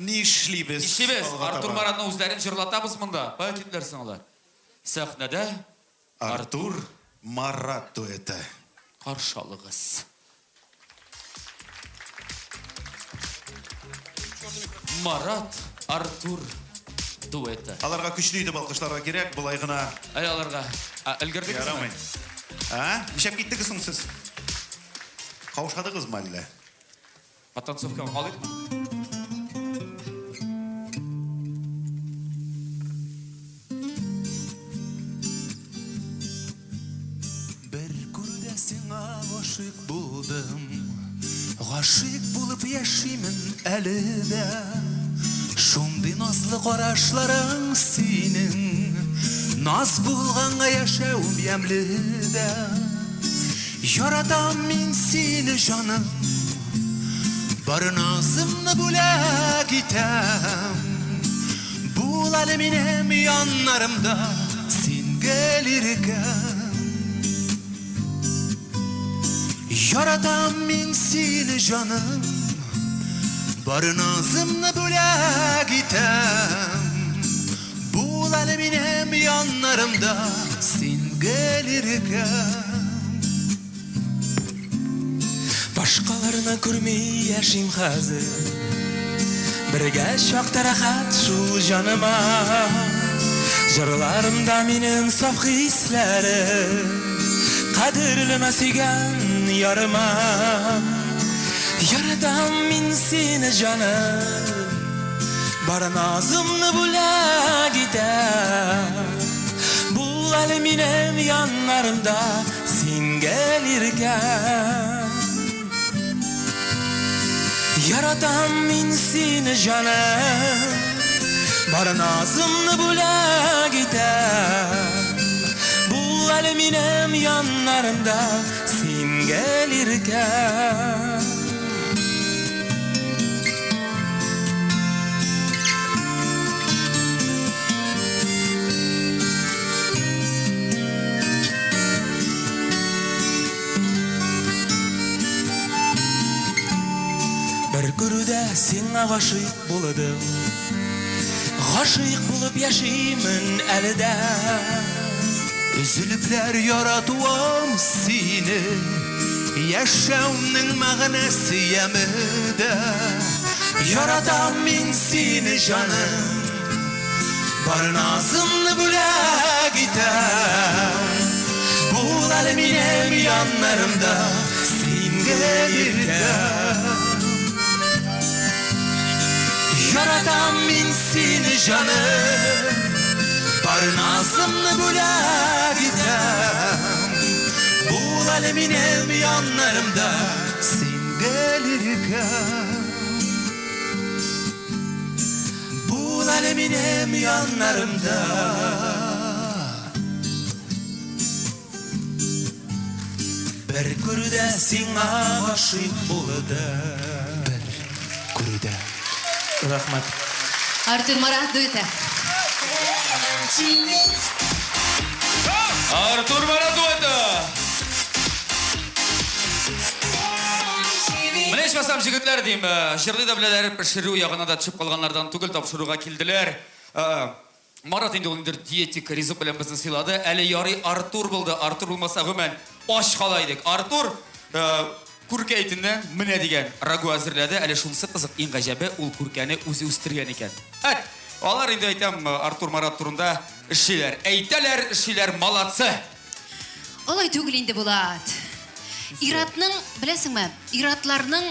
Нишлибез? Нишлибез? Алга Артур таба. Маратны үзләрен җырлатабыз монда. Кая киттеләр соң алар? Сәхнәдә Артур Марат дуэты. Каршы алыгыз. Марат Артур дуэты. Аларга көчле итеп алкышларга кирәк, болай гына. Әй аларга. А, өлгердегезме? Ярамый. А? Нишләп киттегез соң сез? Каушадыгызмы әллә? Потанцовкага калыйкмы? Бер күрүдә сиңа гашыйк булдым, Гашыйк булып яшимен әле дә. Шундый назлы карашларың синең, Наз булганга яшәвем ямьле дә. Яратам мин сине, җаным, Бар назымны бүләк итәм. Бул әле минем яннарымда, Син гел иркәм. Яратам мин сине, җаным, Бар назымны бүләк итәм. Бул әле минем яннарымда, Син гел иркәм. Башкаларны күрми яшим хәзер. Бергә чакта рәхәт шул җаныма. Җырларымда минем саф хисләрем, Кадерлемә сөйгән ярыма. Яратам мин сине, җаным. Бар назымны бүләк итәм. Бул әле минем яннарымда, син гел иркәм. Яратам мин сине, җаным. Бар назымны бүләк итәм. Бул әле минем яннарымда, син гел иркәм. Бер күрүдә сиңа гашыйк булдым. Гашыйк булып яшимен әле дә. Өзелепләр яратуым сине, Яшәүнең мәгънәсе яме дә. Яратам мин сине, җаным, Бар назымны бүләк итәм. Бул әле минем яннарымда, Син гел иркәм. Яратам мин сине, җаным, Бар назымны бүләк итәм. Бул әле минем яннарымда, Син гел иркәм. Бул әле минем яннарымда. Бер күрүдә сиңа гашыйк булдым. Бер күрүдә. Рәхмәт. Артур Марат дуэты. Артур Марат дуэты! Менә ичмасам җегетләр дим, җырлый да беләләр, пешерү ягына да төшеп калганнардан түгел, тапшыруга килделәр. Марат инде ул ниндидер диетик ризык белән безне сыйлады. Әле ярый Артур булды. Артур булмаса, гомумән, ач кала идек. Артур күркә итеннән менә дигән рагу әзерләде. Әле шунысы кызык, иң гаҗәбе, ул күркәне үзе үстергән икән. Әт! Алар инде әйтәм, Артур Марат турында эшлиләр. Әйтәләр, эшлиләр, молодцы! Алай түгел инде, Булат. Ир-атның, беләсеңме, ир-атларның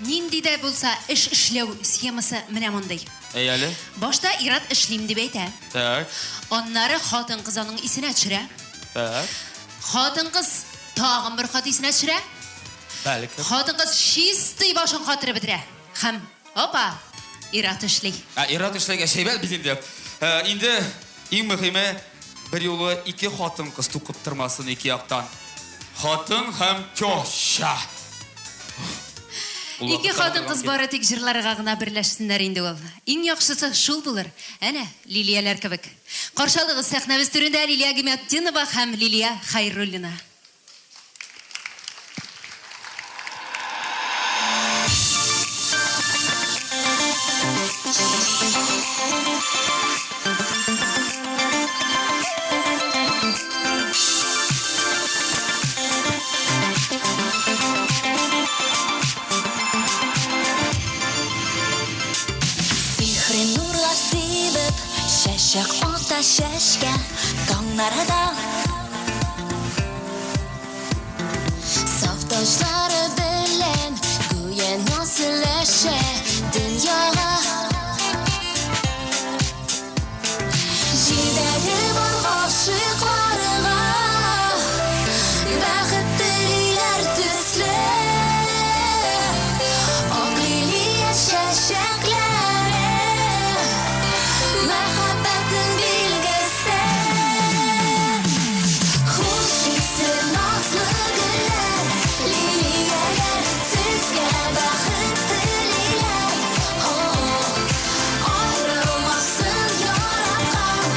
нинди дә булса эш эшләү схемасы менә мондый. Әй әле. Башта ир-ат эшлим дип әйтә. Так. Аннары хатын-кыз аның исенә төшерә. Так. Хатын-кыз тагын бер кат исенә төшерә. Бәлкем. Хатын-кыз чистый башын катырып бетерә. Һәм, опа, ир-ат эшли. Ә ир-ат эшләгәч әйбәт бит инде. Инде иң мөһиме, берьюлы ике хатын-кыз тукып тормасын ике яктан. Хатын һәм теща. Ул Ике вакытта хатын-кыз булган бары тик җырларга гына берләшсеннәр инде ул. Иң яхшысы шул булыр. Әнә, Лилияләр кебек. Каршы алыгыз сәхнәбез түрендә Лилия Гимятдинова һәм Лилия Хәйруллина. Чәчәк ата чәчкә таңнарда. Саф таҗлары белән гүя наз өләшә дөньяга. Җилдәге бар гашыйкларга бәхет телиләр төсле. Ак лилия чәчәкләре мәхәббәтнең билгесе. Хуш исле назлы гөлләр, лилияләр сезгә бәхет телиләр. Аерылмасын яраткан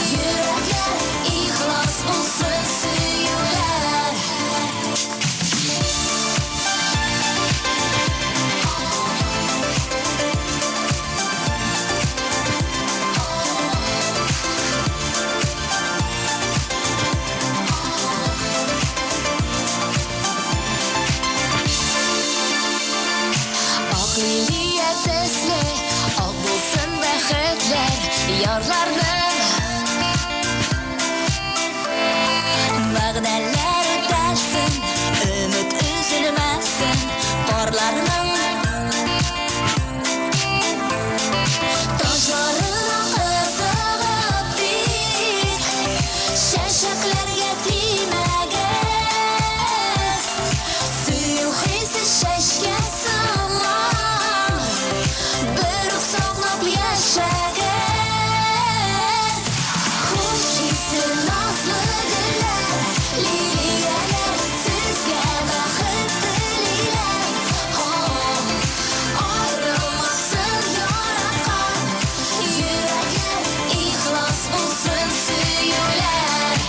йөрәкләр, ихлас булсын сөюләр. Ак лилия төсле, ак булсын бәхетләр ярларның. Вәгъдәләр үтәлсен, өмет өзелмәсен парларның. Таҗларына кызыгып тик, чәчәкләргә тимәгез. Сөю хисе чәчкә сыман, бер үк саклап яшәгез. Хуш исле назлы гөлләр, лилияләр сезгә бәхет телиләр. Аерылмасын яраткан йөрәкләр, ихлас булсын сөюләр.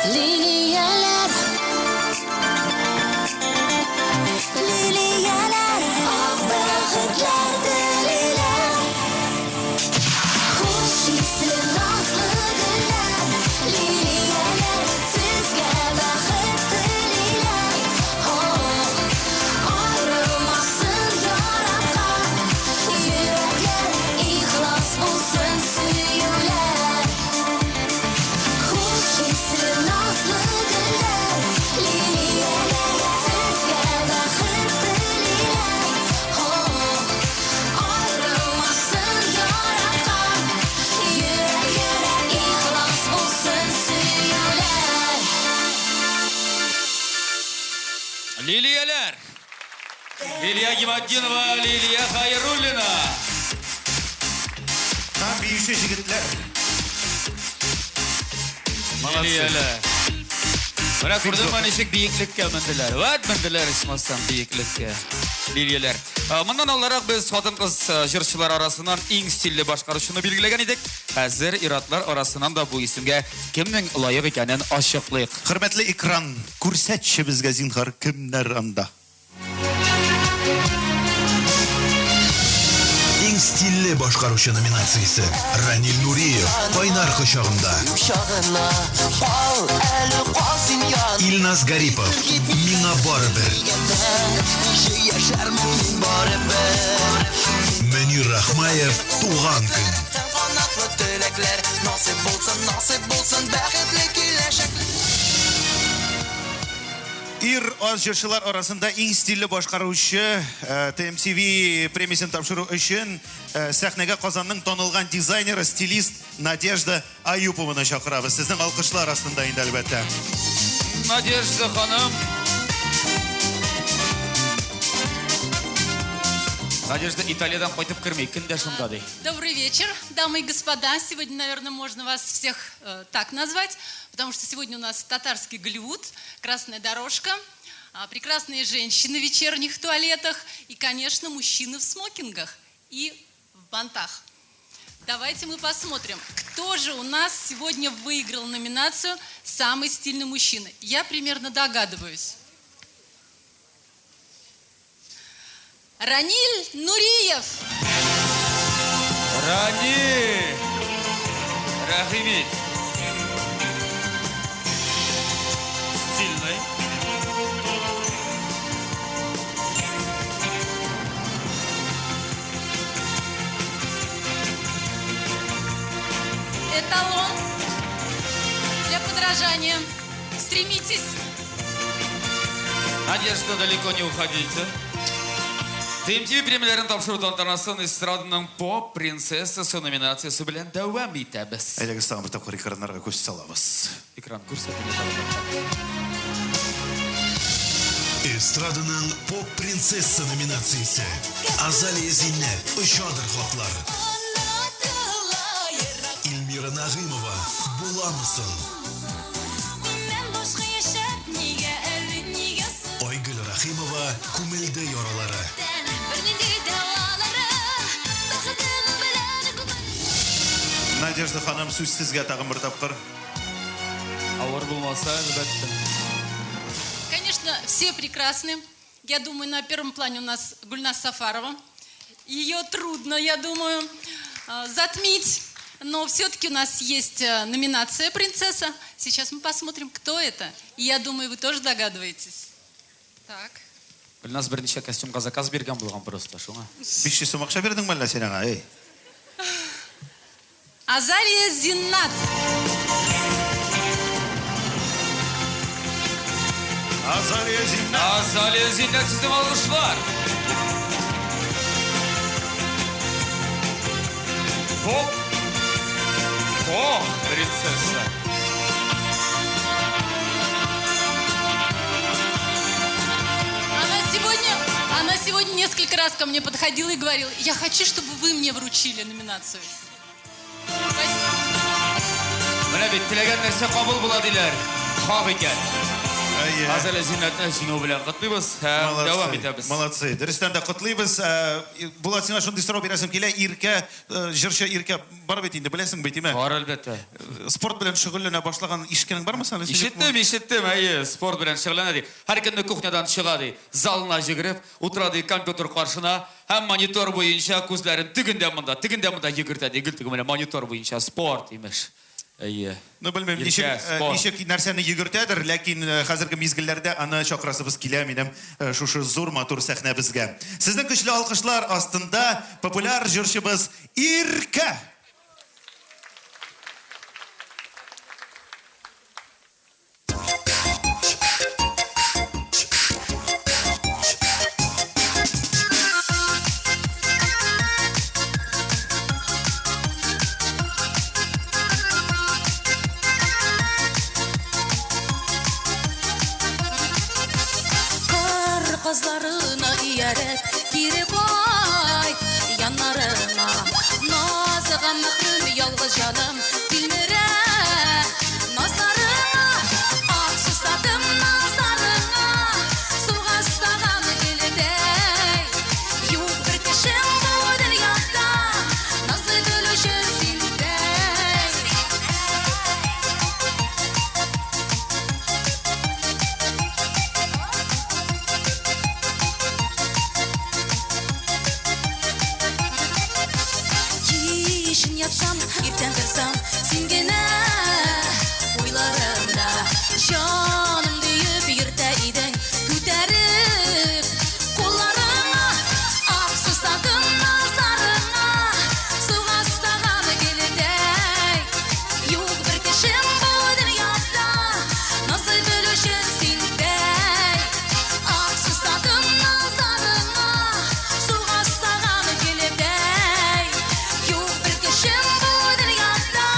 Лилияләр, лилияләр, лилияләр, ак бәхетләр телиләр. Хуш исле назлы гөлләр, лилияләр сезгә бәхет телиләр. Аерылмасын яраткан йөрәкләр, ихлас булсын сөюләр. Хуш исле назлы гөлләр, лилияләр сезгә бәхет телиләр. Аерылмасын яраткан йөрәкләр, ихлас булсын сөюләр. Лилияләр! Лилия Гиматдинова, Лилия Хайруллина. Һәм биюче егетләр. Молодцы. Лилияләр. Менә күрдеңме, ничек биеклеккә менделәр. Вәт менделәр ичмасам биеклеккә. Лилияләр. Моннан алдарак без хатын-кыз җырчылар арасыннан иң стильле башкаручыны билгеләгән идек. Хәзер ир-атлар арасыннан да бу исемгә кемнең лаек икәнен ачыклыйк. Хөрмәтле экран, күрсәтче безгә зинһар кемнәр анда. Иң стильле башкаручы номинациясе Ранил Нуриев Кайнар кочагында. Чагына кал әле, кал син ян. Илназ Гарипов Миңа барыбер. Ничек яшәрмен мин барыбер. Мөнир Рахмаев Туган көн. Канатлы теләкләр насыйп булсын, насыйп булсын бәхетле киләчәк. Ир-ат җырчылар арасында иң стильле башкаручы TMTV премиясен тапшыру өчен сәхнәгә Казанның танылган дизайнеры, стилист Надежда Аюпованы чакырабыз. Сезнең алкышлар астында инде, әлбәттә. Надежда ханым. Надежда Италиядән кайтып керми, көн дә шунда ди. Добрый вечер, дамы и господа. Сегодня, наверное, можно вас всех так назвать, потому что сегодня у нас татарский Голливуд, красная дорожка, прекрасные женщины в вечерних туалетах и, конечно, мужчины в смокингах и в бантах. Давайте мы посмотрим, кто же у нас сегодня выиграл номинацию «Самый стильный мужчина». Я примерно догадываюсь. Раниль Нуриев. Раниль! Рәхим ит. Стильный. Эталон для подражания. Стремитесь. Надежда, далеко не уходите. TMTV премияләрен тапшыру тантанасын эстраданың поп принцессасы номинациясе белән дәвам итәбез. Әйдәгез тагын бер тапкыр экраннарга күз салабыз. Экран күрсәтелә тагын бер тапкыр. Эстраданың поп принцесса номинациясе. Азалия Зиннәт, Очадыр хатлар. Эльмира Нагыймова, Буламы соң? Айгөл Рәхимова, Күмелде яралары. Надежда ханым, сүз сезгә тагын бер тапкыр. Авыр булмаса, әлбәттә. Конечно, все прекрасны. Я думаю, на первом плане у нас Гульнас Сафарова. Ее трудно, я думаю, затмить. Но все-таки у нас есть номинация «Принцесса». Сейчас мы посмотрим, кто это. И я думаю, вы тоже догадываетесь. Так. Гөлназ берничә костюмга заказ биргән булган просто, шуңа. 500 сум акча бирдеңме әллә син аңа, эй? Азалия Зиннат. Азалия Зиннат. Азалия Зиннат, сезнең алкышлар. Поп. Поп, принцесса. Она сегодня несколько раз ко мне подходила и говорила, я хочу, чтобы вы мне вручили номинацию. Спасибо. Менә бит теләгән нәрсә кабул була диләр. Хак икән. Әйе. Азалия Зиннатны җиңү белән котлыйбыз һәм дәвам итәбез. Молодцы. Дөрестән дә котлыйбыз. Булат, сиңа шундый сорау бирәсем килә. Иркә, җырчы Иркә бар бит инде, беләсең бит, димә? Бар, әлбәттә. Спорт белән шөгыльләнә башлаган ишеткәнең бармы соң әле? Ишеттем, ишеттем, әйе, спорт белән шөгыльләнә ди. Һәр көнне кухнядан чыга ди, залына йөгереп, утыра ди компьютер каршына һәм монитор буенча күзләрен тегендә монда, тегендә монда йөгертә ди. Гел теге менә монитор буенча спорт, имеш. Әйе. Ну, белмим, Иркә, спорт. ничек нәрсәне йөгертәдер, ләкин хәзерге мизгелләрдә аны чакырасыбыз килә минем шушы зур матур сәхнәбезгә. Сезнең көчле алкышлар астында популяр җырчыбыз Иркә. Кыр казларына ияреп, кире кайт яннарыма. Назга мәхрүм ялгыз җаным тилмерә назларыңа. Ах, сусадым назларыңа, суга сусаган гөлдәй. Юк бер кешем бу дөньяда, назлы гөл өчен синдәй. Кичен ятсам, иртән торсам, син генә уйларымда. Җаным диеп йөртә идең, күтәреп кулларыңа. Ах, сусадым назларыңа, суга сусаган гөлдәй. Юк бер кешем бу дөньяда, назлы гөл өчен синдәй. Ах, сусадым назларыңа, суга сусаган гөлдәй. Юк бер кешем бу дөньяда,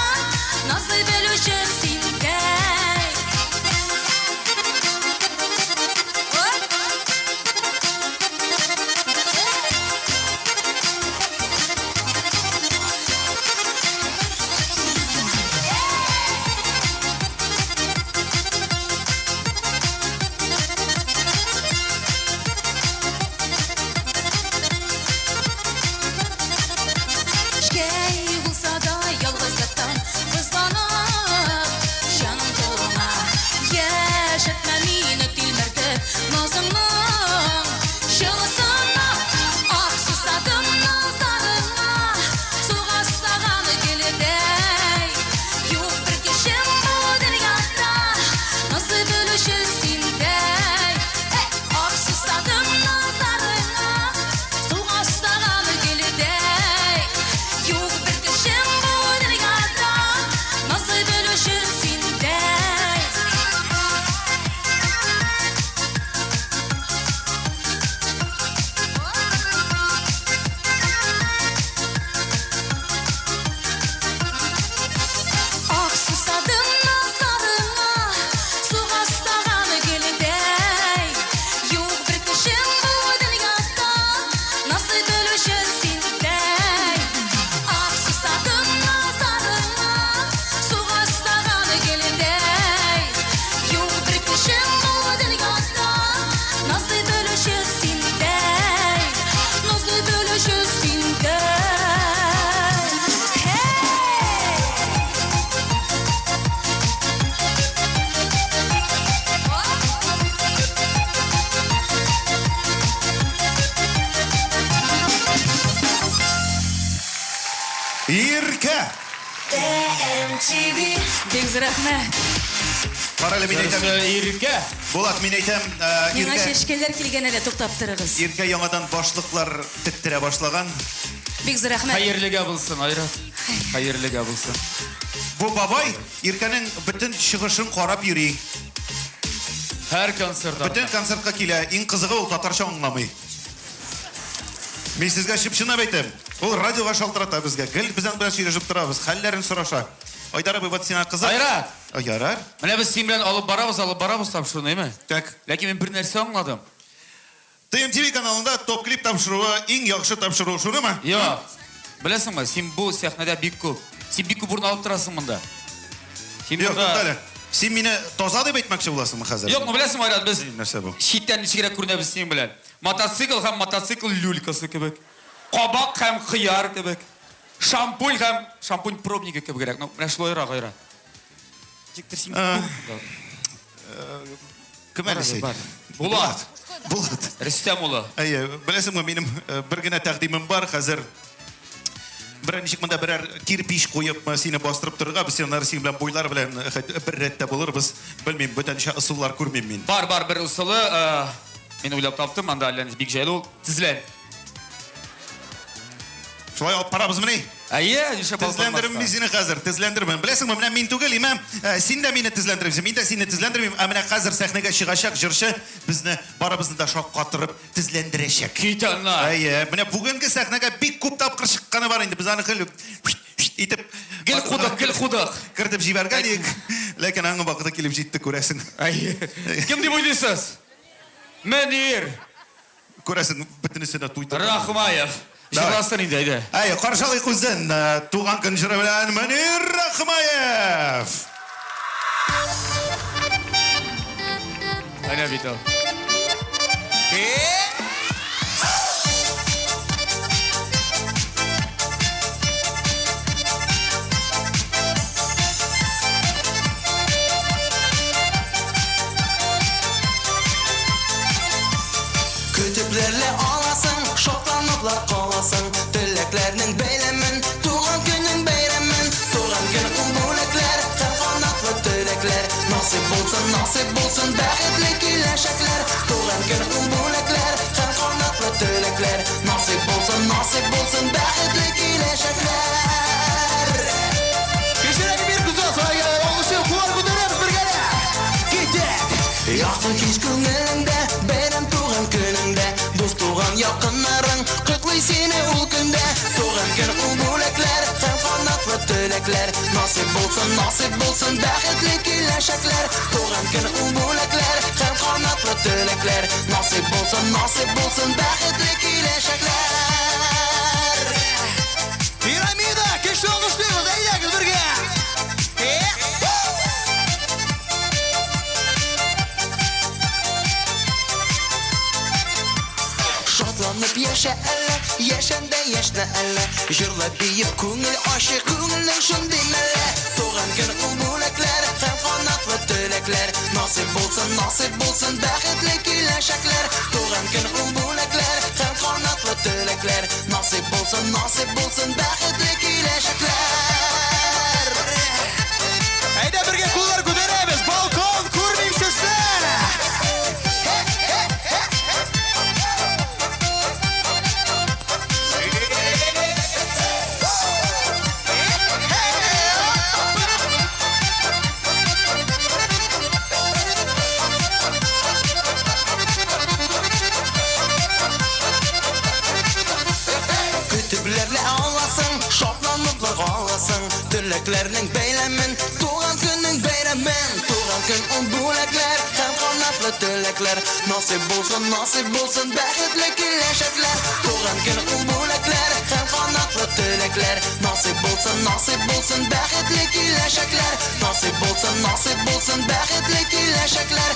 Иркә! Бик зур рәхмәт. Карале, мин әйтәм. Иркә! Булат, мин әйтәм, Миңа Иркә. чәчкәләр килгән әле, туктап торыгыз. Иркә яңадан башлыклар тектерә башлаган. Бик зур рәхмәт. Хәерлегә булсын, Айрат. Хәерлегә булсын. Бу бабай Иркәнең бөтен чыгышын карап йөри. Һәр концерт. Бөтен концертка килә. Иң кызыгы ул татарча аңламый. Мин сезгә чып-чынлап әйтәм. Ул радиога шалтырата безгә. Гел без аның белән сөйләшеп торабыз, хәлләрен сораша. Айдар абый, вот сиңа кызык. Айрат! Ярар. Менә без синең белән алып барабыз, алып барабыз тапшыруны, әйме? Так. Ләкин мин бер нәрсә аңладым. ТМТV каналында Топ клип тапшыруы иң яхшы тапшыру, шунымы? Юк. Беләсеңме, син бу сәхнәдә бик күп. Син бик күп урын алып торасың монда. Син Юк, монда... туктале. Син мине таза дип әйтмәкче буласыңмы хәзер? Юк, ну беләсеңме, Айрат, без Нәрсә бу? читтән ничегрәк күренәбез синең белән. Мотоцикл һәм мотоцикл люлькасы кебек. Кабак һәм кыяр кебек. Шампунь һәм шампунь пробнигы кебегрәк. Ну, менә шулайрак, Айрат. Ничектер син күп монда. Кем әле син? Бар. Булат. Булат. Рөстәм улы. Әйе, беләсеңме, минем бер генә тәкъдимем бар хәзер. Берәр ничек монда берәр кирпич куеп сине бастырып торырга, без синнәр синең белән буйлар белән бер рәттә булырбыз. Белмим, бүтәнчә ысуллар күрмим мин. Бар, бар бер ысулы, мин уйлап таптым, анда әллә ни бик җайлы ул. Тезлән. Шулай алып барабызмыни? Әйе, нишләп алып Тезләндермим мин бармаска? сине хәзер, тезләндермим. Беләсеңме, менә мин түгел, имәм, син дә мине тезләндермисең, мин дә сине тезләндермим. Ә менә хәзер сәхнәгә чыгачак җырчы безне барыбызны да шаккатырып тезләндерәчәк. Кит аннан. Әйе, менә бүгенге сәхнәгә бик күп тапкыр чыкканы бар инде. Без аны гел итеп Гел кудык, гел кудык. Кертеп җибәргән идек. Ләкин аның вакыты килеп җитте, күрәсең. Әйе. Кем дип уйлыйсыз? Мөнир. Күрәсең, бөтенесенә туйды. Рахмаев. Җырласын инде, әйдә. Әйе, каршы алыйк үзен. Туган көн җыры белән Мөнир Рахмаев. Әнә бит ул. Көтепләрле аласың, шатланыплар каласың. Теләкләрнең бәйләмен, туган көнең бәйрәмен. Туган көн ул бүләкләр, һәм канатлы теләкләр. Насыйп булсын, насыйп булсын, бәхетле киләчәкләр. Туган көн ул бүләкләр, һәм канатлы теләкләр. Насыйп булсын, насыйп булсын, бәхетле киләчәкләр. Кешеләр бер күзә сая, алышы куллар күтәрәбез бергәләп. Китек! Якты кич күңелеңдә, бәйрәм туган көнеңдә, дус туган якыннарың котлый сине ул көндә. Туган көн ул бүләкләр, һәм канатлы теләкләр. Насыйп булсын, насыйп булсын, бәхетле киләчәкләр. Туган көн ул бүләкләр, һәм канатлы теләкләр. Насыйп булсын, насыйп булсын, бәхетле киләчәкләр. Пирамида, кеше алышлыйбыз, әйдәгез бергә. Шатланып яшә әллә, яшәндә яшьнә әллә. Җырлап биеп күңел ачык, күңелнең шундый мәллә. Туган көн ул бүләкләр, һәм канатлы теләкләр. Насыйп булсын, насыйп булсын, бәхетле киләчәкләр. Туган көн ул бүләкләр, һәм канатлы теләкләр. Насыйп булсын, насыйп булсын, бәхетле киләчәкләр. Әйдә бергә куллар күтәрәбез. Балкон күрмим сезне. Көтепләрле аласың, шатланыплар каласың. Теләкләрнең бәйләмен, туган көннең бәйрәмен. Туган көн ул бүләкләр, һәм канатлы теләкләр. Насыйп булсын, насыйп булсын, бәхетле киләчәкләр. Туган көн ул бүләкләр, һәм канатлы теләкләр. Насыйп булсын, насыйп булсын, бәхетле киләчәкләр. Насыйп булсын, насыйп булсын, бәхетле киләчәкләр.